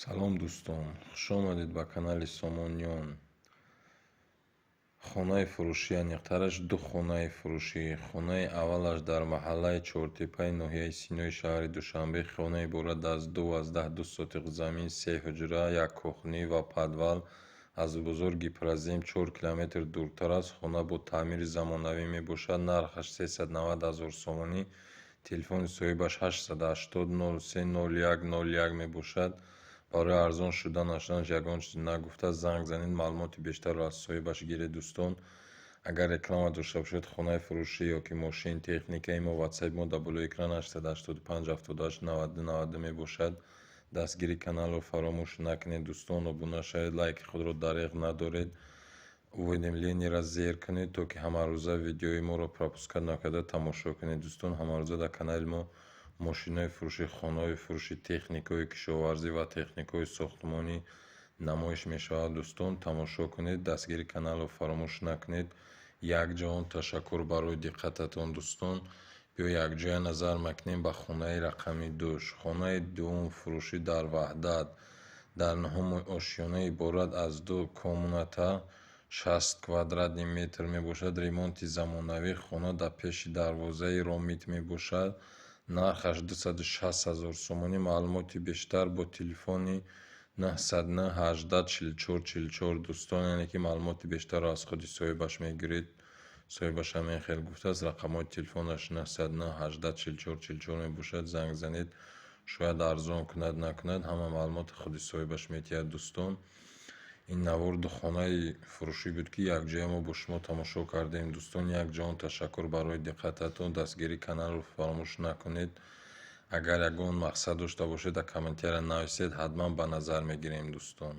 Салом, дӯстон, хушомадед ба канали Сомониён. Хонаи фурӯшӣ, аниқтараш ду хонаи фурӯшӣ. Хонаи аввалаш дар маҳаллаи Чортепаи ноҳияи Синои шаҳри Душанбе. Хона иборат аз 2,2 сотих замин, се ҳуҷра, як кухня ва подвал. Аз бозор Гипрозем 4 километр дуртар аст. Хона бо таъмири замонавӣ мебошад. Нархаш 390 000 сомонӣ. Телефони соҳибаш 880 03 01 01 мебошад. Барои арзон шуда нашуданаш ягон чиз нагуфта. Занг занед, маълумоти бештарро аз соҳибаш гиред, дӯстон. Агар реклама дошта бошед, хонаи фурӯшӣ ё ки мошин, техника, имо ватсапи мо дар болои экран 885 78 92 92 мебошад. Дастгири каналро фаромӯш накунед, дӯстон, обуна шавед, лайки худро дареғ надоред, уведомление ро зер кунед, то ки ҳамарӯза видеои моро пропускать накарда тамошо кунед. Дӯстон, ҳамарӯза дар канали мо мошинҳои фурӯшӣ, хонаҳои фурӯшӣ, техникаҳои кишоварзӣ ва техникаҳои сохтмонӣ намоиш мешавад. Дӯстон, тамошо кунед, дастгири каналро фаромӯш накунед. Якҷаҳон ташаккур барои диққататон, дӯстон. Биё, якҷоя назар мекунем ба хонаи рақами ду. Хонаи дуввум фурӯшӣ дар Ваҳдат, дар нуҳуми ошёна, иборат аз ду комната, 60 квадратный метр мебошад. Ремонти замонавӣ. Хона дар пеши дарвозаи Ромит мебошад. Нархаш 260 000 сомонӣ. Маълумоти бештар бо телефони 909 18 44 44. Дӯстон, яъне ки маълумоти бештарро аз худи соҳибаш мегиред. Соҳибаш ҳамин хел гуфтааст. Рақамҳои телефонаш 909 18 44 44 мебошад. Занг занед, шояд арзон кунад, накунад, ҳама маълумоти худи соҳибаш медиҳад. Дӯстон, ин навор ду хонаи фурӯшӣ буд, ки якҷоя мо бо шумо тамошо кардем. Дӯстон, якҷаҳон ташаккур барои диққататон. Дастгирии каналро фаромӯш накунед. Агар ягон мақсад дошта бошед, дар комментария нависед, ҳатман ба назар мегирем, дӯстон.